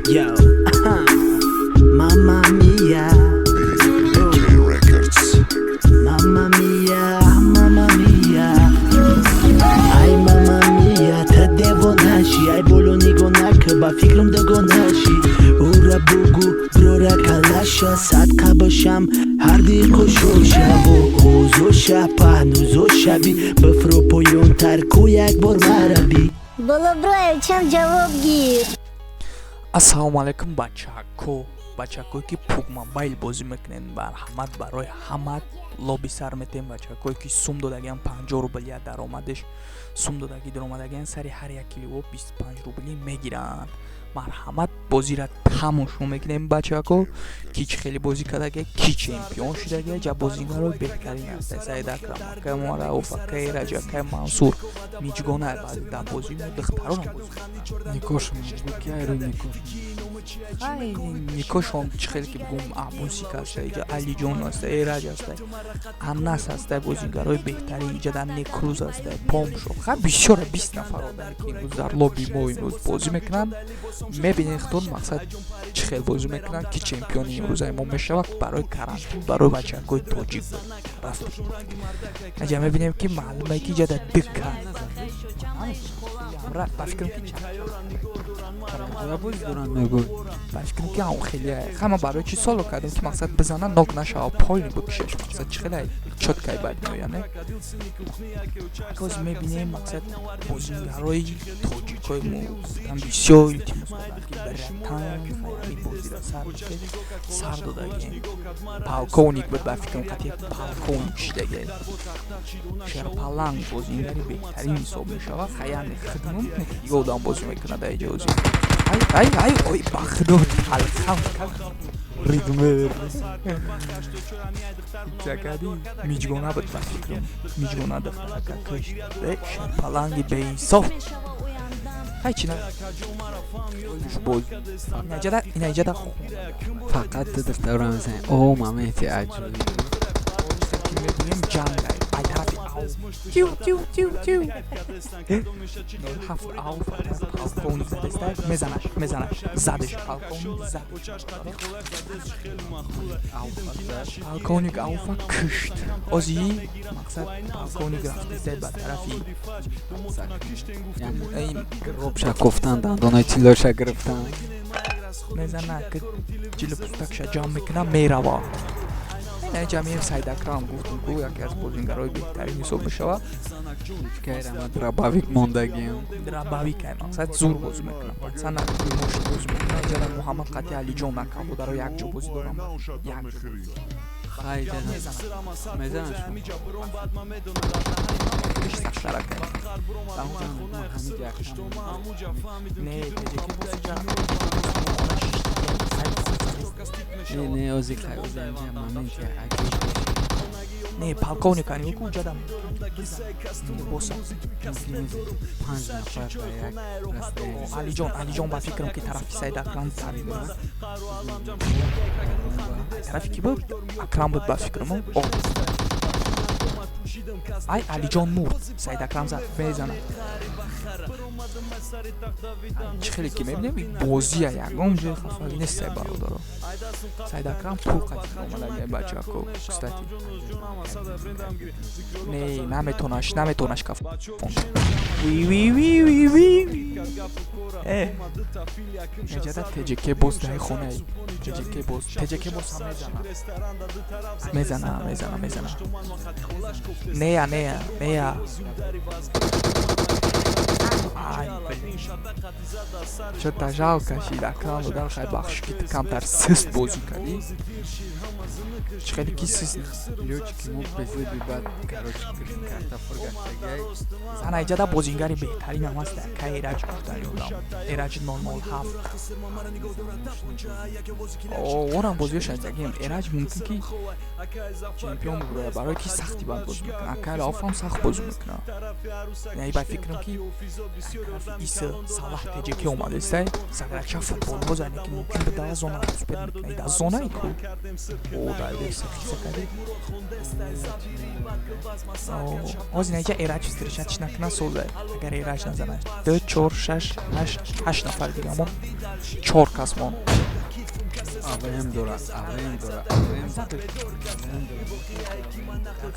Yo, Mamma mia, BK Records. Mamma mia, mamma mia. Ай, мамма мия, ту девонаши, ай боло нигоҳ накӣ, ба фикрам дугонаши. Ура бугу, брора калаша, садқа бошам, ҳарди қушоша, озоша, паҳнузоша би, бифро поёнтар ку як бор мараби. Боло броев чанд ҷавоб гир. Ассалому алайкум, бачако, бачакое, ки PUBG Mobile бозӣ мекунед, марҳамат, барои ҳама лоби сар метем. Бачакое, ки сум додагиан, 50 рубл я даромадеш сум додагӣ даромадагиан, сари ҳар як киливо 25 рубли мегиранд. Марҳамат, бозира тамошо мекунем, бачако, ки чӣ хеле бозӣ кардаге, ки чемпион шудаге. Ҷа бозигарои беҳтарин аст: Саид Акрам, акай Муараф, акай Эраҷ, акай Мансур, Миҷгона. Дар бозӣ мо духтаронам бозӣ. Никошон ки айрӯи Никош. Ай, Никошон чӣ хеле ки бигӯм, Абусик аста иҷа, Алиҷон аста, Эраҷ аста, Аннас аста, бозигарои беҳтарин иҷа дар Некруз аста, Помшо, ха, бисёра, 20 нафар одаме, ки имрӯз дар лоби мо имрӯз бозӣ мекунанд. Мебинед худтон, мақсад, чӣ хел бозӣ мекунанд, ки чемпиони имрӯзаи мо мешавад. Барои карантин, барои бачакҳои тоҷик рафтем. Аҷа мебинем, ки маълуме, ки иҷа дар дика ба фикрам, ки боз доранд, мегӯй. Ба фикрам, ки ам хеле ҳама барои чи соло кардем, ки мақсад бизана, нок нашава, полный бикушеш. Мақсад, чӣ хеле чёткай бад меояд, не? Боз мебинем, мақсад, бозигарои тоҷикои мо гуфтан, бисёр илтимос карданд, ки братан, ҳами бозира сар бикед. Сар додагем. Полковник буд, ба фикрам, қатъи полковник шидаге. Шерпаланг бозигари беҳтарин ҳисоб мешавад. Хаяни хидмум дига одам бозӣ мекунад дар иҷа озӣ. Ай, ай, ай, ой, ба худо, талхам кард. Ритмер. Закади миҷгона буд, ба фикрам, миҷгона духтарака кушт. Э, шерпаланги беинсоф. Ҳай, чи на боз инаҷада, инаҷада. Фақат ту духтарро мезанӣ, о моменти аҷоиб. Ки мебинем, ҷанг ай тарафи ав, тю тю тю тю, 07 ав, полковник задеста, мезанаш, мезанаш, задеш, полковник задеш, полковник ауфа кушт. Ози, мақсад, полковник рафтеста ба тарафи робша кофтан, дандонои тиллоша гирифтан. Мезана, ки ҷилу пустакша ҷамъ мекуна, мерава. Ина ҷамъием. Сайдакрам, гуфтум ку, яке аз бозингарои беҳтарин ҳисоб мешавад. Кайрама дробовик мондагиам. Дробовик ай, мақсад, зур бозӣ мекунам, пацана, мошин бозӣ мекунам. Ҷара Муҳаммад қати Алиҷон накабодаро якҷо бозӣ дорам, якҷо. Хай, мезанаш. Сахтарак. Не, теҷеки бозиҷа. Не, не, ози хай, ози инҷа моменти аҷоиб. Не, полковник ани ку ҷадам боса. Панҷ нафар ба як расстояние. Алиҷон, Алиҷон, ба фикрам, ки тарафи Саид Акрам давид. Тарафи ки буд? Акрам буд, ба фикрам. О, ай, Алиҷон мурд, Саид Акрам зад, мезанад. Чӣ хеле ки мебинем, бозия ягон ҷои хафагӣ нестай, бародаро. Саид Акрам пул қатӣ омадаги, бачако. Кстати, не, наметонаш, наметонаш каф. Ви-ви-ви-ви-ви. Э, неҷада ТЖК боз даи хонаи ТЖК боз, ТЖК боз ҳам мезана, мезана, мезана, мезана. Нея, нея, нея. Ай, блин, чё-то жалко шид Акрам додар. Хай, бахш, ки ту камтар сист бозӣ кардӣ. Чӣ хеле ки сист. Лётчики мо безеби бад, короче, карта фургаштагай. Зана, иҷада бозингари беҳтаринам аст, акай Эраҷ гуфтани одам, Эраҷ 007. Орам бозиёш азагим. Эраҷ мумкин ки чемпион бубурад, барое ки сахти бад бозӣ мекунад. Акай Рауфам сахт бозӣ мекунад. Яъне, ба фикрам, ки Иса Салаҳ ТҶК омадестай. Саграча футболбоз, яъне ки мумкин бидава зона успеть мекунад. Да зонаи ку. О, дайдеса хиса кади. Ҳозир наиҷа Эраҷ встречать накуна, созай. Агар Эраҷ назанад. 2 4 6 8 8 нафар дигамон. 4 кас мон. АВМ дора, АВМ дора, АВМ.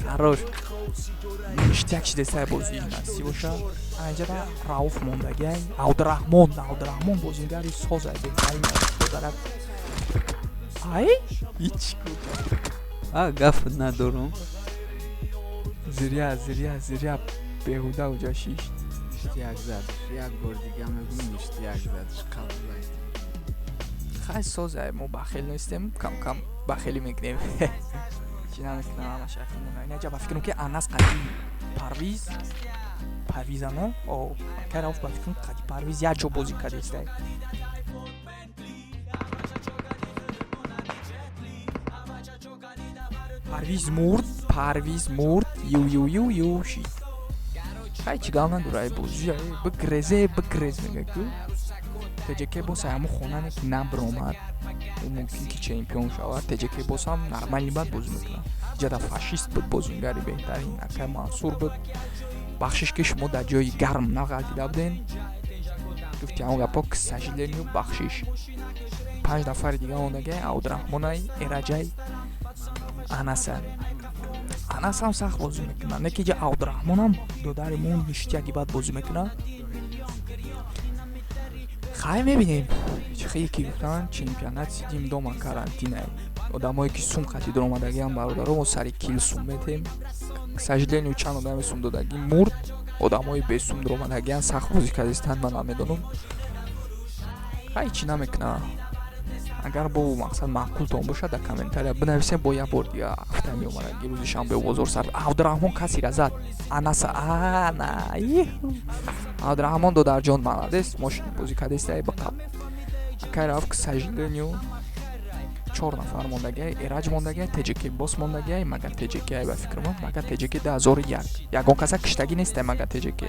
Хорош. Ништяк шидестай бозӣ насиб боша. Анҷада Рауф мондагиай. Абдурахмон, Абдурахмон бозигари созай, беҳтарин додарак. Ай? Ҳеч ку. А гаф надорум. Зря, зря, зря беҳуда уҷа шишт. Ништяк задш. Як бор дига мегӯм, ништяк задш, қабулай. Хай, созай, мо бахел нестем, кам кам бахелӣ мекунем. Чӣ намекунам, ҳамаш ақлмона. Инаҷа ба фикрам ки Анас қади Парвиз, Парвизана, о, акай Рауф ба фикрам қади Парвиз як ҷо бозӣ кардестай. Парвиз мурд, Парвиз мурд, ю ю ю ю шид. Хай, чӣ гап надора, ай бозӣ, ай бигрезе, бигрез мега ку. ТҶК боз ҳамун хонане ки набиромад, ӯ мумкин ки чемпион шавад. ТҶК боз ҳам нормальный бад бозӣ мекунад. Иҷада фашист буд, бозингари беҳтарин, акай Мансур буд. Бахшиш ки шумо дар ҷои гарм нағалтида буден. Гуфти ҳамон гапҳо, к сожалению, бахшиш. 5 нафари дига мондагиай, Абдурахмонай, Эраҷай, Анаса. Анас ҳам сахт бозӣ мекунад. Не ки ҷа Абдурахмонам додари мо ништяки бад бозӣ мекунад. Хай, мебинем. Хеле ки гуфтанд, чемпионат сидим дома, карантинай. Одамое ки сум қатӣ дуромадагиам, бародаро, мо сари кил сум метем. К сожалению, чанд одами сум додагӣ мурд. Одамои бесум дуромадагиан сахт бозӣ кардистанд, ман намедонам. Хай, чӣ намекунад. Агар бо мақсад маъқултон бошад, дар комментария бинависем, бо як бор дига ҳафта меомадаги рӯзи шанбе бозор сар. Абдурахмон касира зад. Анаса, ана. Абдурахмон додарҷон молодец, мошини бозӣ кардестай бақаб. Акай Рауф, к сожалению, 4 нафар мондагиай, Эраҷ мондагиай, ТҶК бос мондагиай, мага ТҶК ай ба фикр ман, мага ТҶК 2001. Ягон каса киштагӣ нестай мага ТҶК.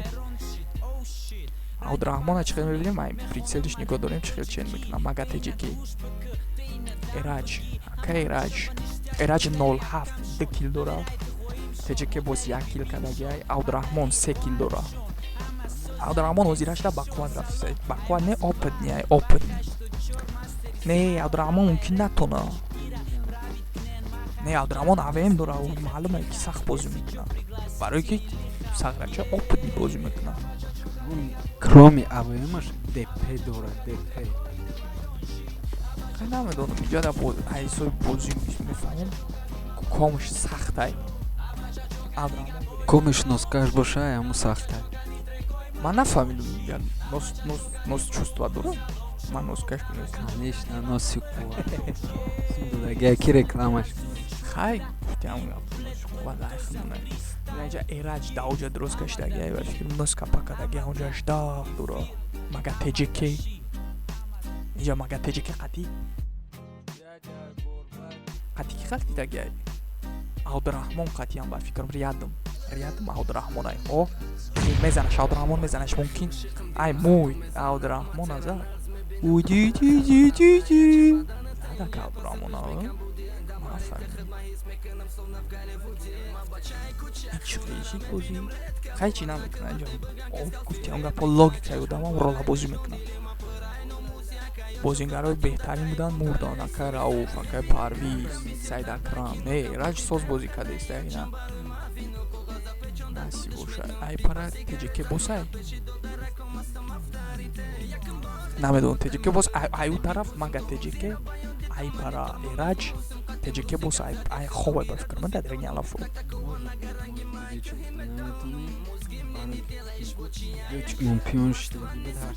Абдурахмона чӣ хел мебинем, ай прицелиш нигоҳ дорем, чӣ хел чен мекунам. Мага ТҶК. Эраҷ, акай Эраҷ. Эраҷ 07 2 кил дора. ТҶК боз 1 кил кардагиай, Абдурахмон 3 кил дора. Абдурахмон ҳозирашда бақувват рафтисай. Бақувват не, опытный ай, опытный. Не, Абдурахмон мумкин натона. Не, Абдурахмон АВМ дора, ӯ маълум ай ки сахт бозӣ мекунад. Барое ки сағрача опытный бозӣ мекунад. Кроме АВМаш ДП дора, ДП. Хай, намедонам, иҷода ҳайсои бозӣ мефаҳмем, комш сахтай. Абдурахмон Комиш носкаш боша, ҳамун сахтай. Ман нафаҳмидам, я нос, нос, нос чувства дорам. Ман носкаш кунестам. Конечно, носи қувват. Сум додагиай ки рекламаш. Хай, гуфтиам гап, қувват ай хунай. Инаҷа Эраҷ даоҷа дуруст кашидагиай, ба фикр нос капакадаги ҳамонҷаш даҳ дура. Мага ТҶК. Инҷа мага ТҶК қатӣ. Қатӣ ки қалтидагиай? Абдурахмон қатиам ба фикрам рядом. Рядом Абдурахмон ай. О, мезанаш, Абдурахмон мезанаш мумкин. Ай муй, Абдурахмон аза. Уди-ди-ди-ди-ди. Задака Абдурахмон, а? Нафаҳмидам. Чӣ қишид бозӣ? Хай, чӣ намекунад инҷа. О, гуфти он гапҳо, логикаи одамам ролабозӣ мекунад. Бозингарои беҳтарин буданд, мурданд. Акай Рауф, акай Парвиз, Саид Акрам. Не, Эраҷ соз бозӣ кардааст, ина. Насиб бошад. Ай пара ТҶК босай. Намедонам, ТҶК бос ай ӯ тараф мага ТҶК, ай пара Эраҷ, ТҶК бос ай ай хобай ба фикр ман дар дарини алафо. Ё чемпион шидаги буд ҳар.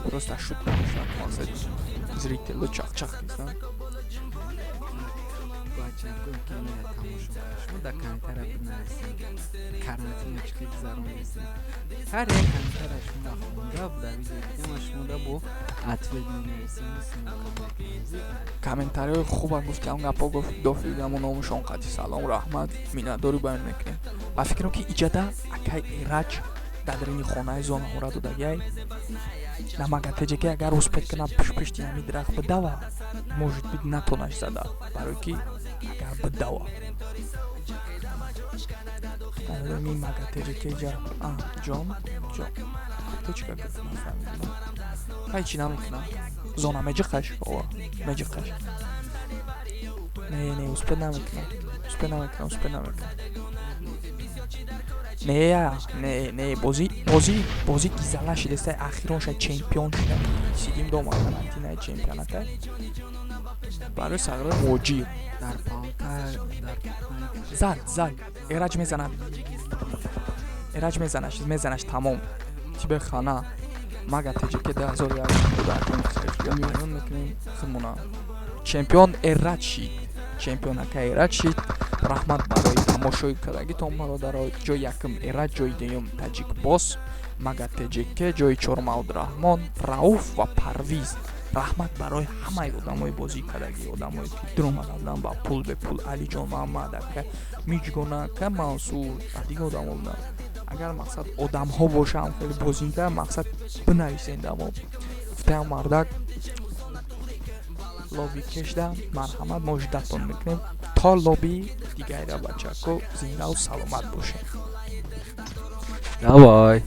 Просто шутка мешавад, мақсад зритело чақ-чақ кистанд. Бачаҳо ки мера тамошо кунед, шумо дар комментария бинависед, карантина чӣ хел гузаронидед. Ҳар як комментария шумо хонда дар видео дидам ва шумо да бо ответ менависем. Комментариҳои хубам гуфти ҳам гапҳо гуфт дофигамо номушон қатӣ салом, раҳмат, миннатдорӣ баён мекунем. Ба фикрам ки иҷада акай Эраҷ Дадрини хонаи зонаҳора додагиай. Намагатеҷаки агар успеть кана, пушпушти ҳами дарахт бидава, может быть, натонаш зада, барое ки агар бидава ми магатеҷакеҷа ҷон ҷон аптечка гирифт, нафаҳмидам. Ҳай, чӣ намекунам, зона меҷиқаш, ова меҷиқаш. Не, не, успеть намекунам, успеть намекунам, успеть намекунам. Не, не, не, бозӣ, бозӣ, бозӣ гизала шидеста. Ахиронша чемпион шуда, сидим дома, карантинаи чемпионата барои сағри муҳоҷир. Дар палка, дар Зад, зад, Эраҷ мезанад, Эраҷ мезанаш, мезанаш, тамом, тебе хана. Мага ТЖК 2001 мекунем худмона. Чемпион Эраҷ шид, чемпионака Эраҷ шид. Раҳмат барои тамошои кардагитон, бародаро. Ҷои якум Эраҷ, ҷои дуюм Таҷик Бос, Мага ТЖК, ҷои чорум Абдураҳмон, Рауф ва Парвиз. Раҳмат барои ҳамаи одамои бозӣ кардагӣ, одамое ки дуромада буданд ба пул, бепул, Алиҷон, Муҳаммад ака, Миҷгона ака, Мансур ва дигар одамо буданд. Агар, мақсад, одамҳо бошам хеле бозинга, мақсад, бинависен дамо. Гуфтаям, мардак лоби кешда, марҳамат, мо ждать-тон мекунем то лоби дигаира. Бачако, зиндаву саломат бошед. Давай.